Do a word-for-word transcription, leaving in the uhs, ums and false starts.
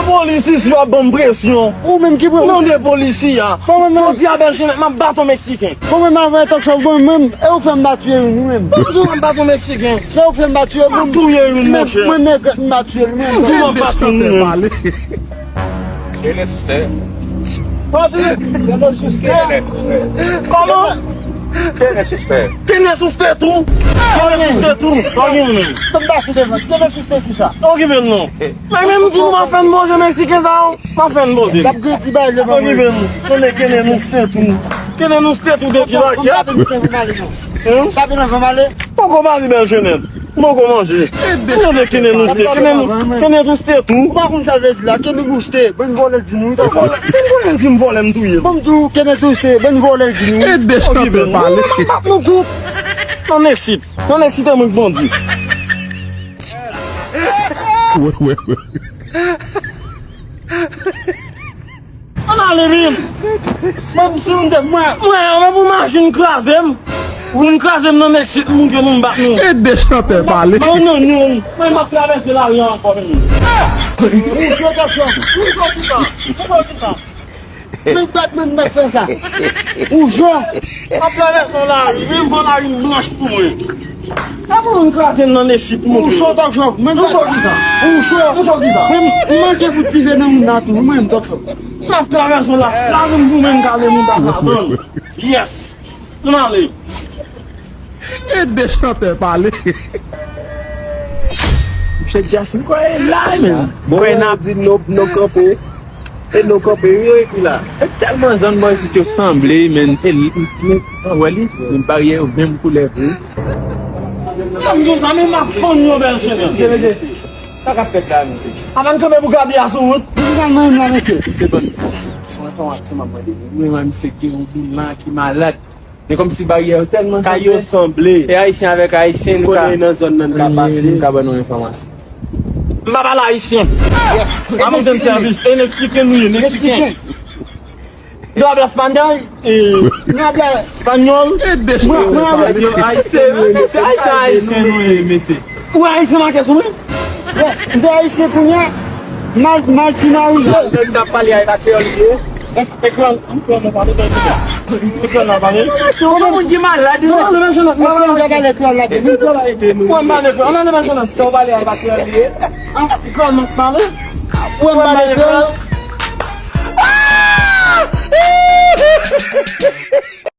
Polis isi w ap ban m presyon. Ou menm ki pran. Mande polis isi a. Jodi a, Bèl Chenèt, m ap bat yon Meksiken. Bon, mwen, m ap fè talk show, bon, mwen, e ou fè m pa tiye youn, ou menm. Mwen di w m ap bat yon Meksiken. E ou fè m pa tiye youn. M ap touye youn, monchè. Mwen, mwen, m pa tiye youn, mwen. Mwen di w m ap bat youn, mwen. Kene sou stè. Kòman di? Kene sou stè. Kene sou stè. Kòman? Kene sou stè. Kene sou stè tou. Kene sou stè tou. Sa w gen menm? Ban m pase devan. Kene sou stè ki sa? Okipe l non. Men, men m di nou m ap fè n poze Meksiken sa yo. M ap fè n poze. L ap gredi bay devan mwen. Okipe nou. Kene, kene nou stè tou. Kene nou stè tou de ki lakèt. Tape misye pou m ale non. Tape nan van m ale. Poko manje Bèl Chenèt. Poko manje. Tande kene nou stè. Kene nou, kene nou stè tou. Ou pa konn sa l vle di la. Kene nou stè. Ban vòlè di nou. Si m konnen di m vòlè m touye l. Ban m di w kene nou stè. Ban vòlè di nou. Okipe nou. M ap bat nou tout. Nan Meksit. Nan Meksit e mwen k bandi. Wè, wè, wè. Ann ale vin. Mwen, si m te, mwen. Mwen, mwen pou machin kraze m. Pou m kraze m nan Meksit, moun ke moun bat nou. E de chantè pale. Mwen, non, non. Mwen, m ap travèse lari a ankò, menm. Ou jwe gòch. Ou jwe kisa? Ou jwe kisa? Men bat mwen, m ap fè sa. Ou jwe. M ap travèse yon lari, menm fò lari blanch pou mwen. E pou moun kraze m nan Meksit pou montre. Ou cho, Dòk Jòf. Mwen ou cho kisa? Ou cho. Ou cho kisa? Mwen, m manke fout dife nan moun nan tou. Mwen, Dòk Jòf. M ap travèse la. La menm pou mwen, m kale moun pa ka vann. Yes. M ale. E de chantè pale. Misye Djas, m kwè e la menm. M kwè n ap di nou, nou kanpe. E nou kanpe, wi, yo ekri la. E tèlman zòn bò isit yo sanble, men, e, men, wè li, men baryè yo menm koulè vre. Mwen m di w sa, men m ap fann yon bèl chenèt. Mesye, mesye, sa k ap fèt la, mesye? Avan n kanpe pou gade a sou wout. Misye, sa l nan menm la, mesye? Se bon. Se yon enfòmasyon m ap mande. Mwen, mwen, misye gen yon moun la ki malad. Men kòmsi baryè yo tèlman sanble. Kay yo sanble. E ayisyen avèk ayisyen, nou ka, konnen nan zòn nan, nou ka pase, nou ka ban nou enfòmasyon. M pa pale ayisyen. Yes. A mountain service. E Meksiken nou ye, Meksiken. Meksiken. Yo habla español? Eh, español? Mwen, mwen avèk yo ayisyen, mesye, ayisyen, ayisyen nou ye, mesye. Ou ayisyen make sou mwen? Yes, m te ayisyen kounye a. Mal, Maltina rive. Sa nèg k ap pale a, e pa kreyòl li ye? Ekran, ekran nan pale, ekran nan pale. Ou se moun ki malad, wi. Èske m ka pale kreyòl la? Ou wè m pale kreyòl? Sa w pale a, e pa kreyòl li ye? Ekran nan pale. Ou wè m pale kreyòl?